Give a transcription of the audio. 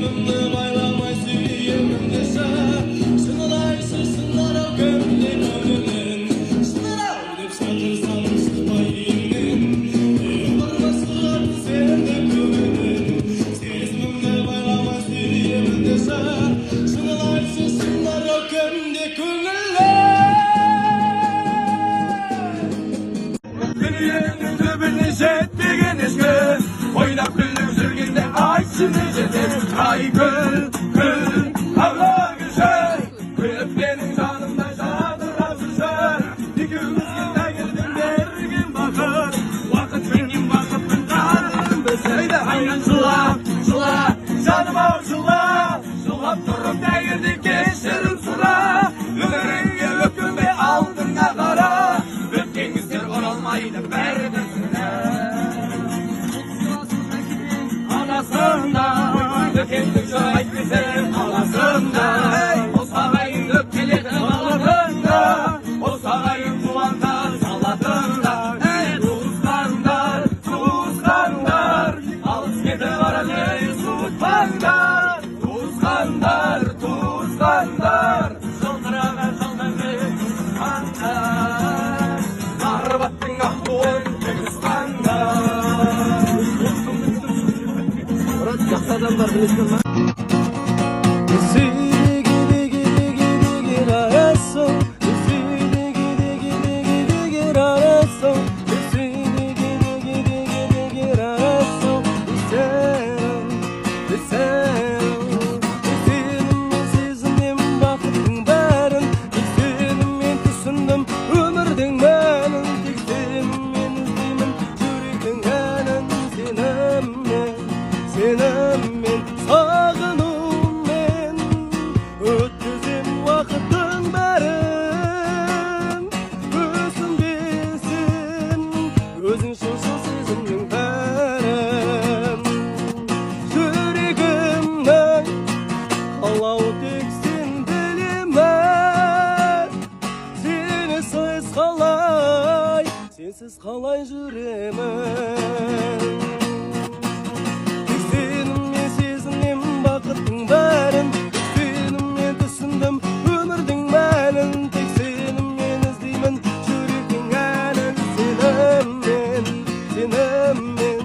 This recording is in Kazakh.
Сезімімді байламай сүйемін деші, шынын айтшы, шынар-ау, кімде көңілің? Шынар-ау деп шақырсам, шықпай үйіңнен. Барма шығатын сенді көңілің. Сезімімді байламай сүйемін деші, шынын айтшы, шынар-ау, кімде көңілің? Дүниенің түбіне жетпеген ешкім, ойнап күліп жүргенде айтшы, не жетер? Ай, күл, күл, қарлы күлші, күліп менің жанымда жадырап жүрші. Екеумізге тәңірдің берген бақыт, уақыт менен бақыттың қадірін білсін. Айнан жыла, жыла, жаным ау, жыла, жылап тұрып тәңірден кешірім сұра. Өміріңе өкінбе, алдыңа қара, өткен кездер оралмайды бәрі. Анасында дүкендік әйтпесе қаласында, осы ағайын өкпелетіп алатында, осы ағайын қуанта салатында. Туысқандар, туысқандар, алыс кетіп барады, суытпаңдар. Туысқандар, туысқандар, жылтыраған жалтаңды туысқандар, Арбаттың ақ туын тік ұстаңдар. Жақсы адамдар білесіздер ма? Бақыттың бәрін тек сені мен түсіндім, өмірдің мәнін тек сені мен іздеймін, жүректің әнін сенімен, сенімен сағынумен өткізем уақыттың бәрін. Өзіңде сен, өзің шыншыл сезімнің бәрін, жүрегімнің қалауы тек сен білемін. Сенсіз қалай, сенсіз қалай жүремін? Тек сені мен сезінемін бақыттың бәрін, тек сені мен түсіндім өмірдің мәнін, тек сені мен іздеймін жүректің әнін, сенімен, сенімен.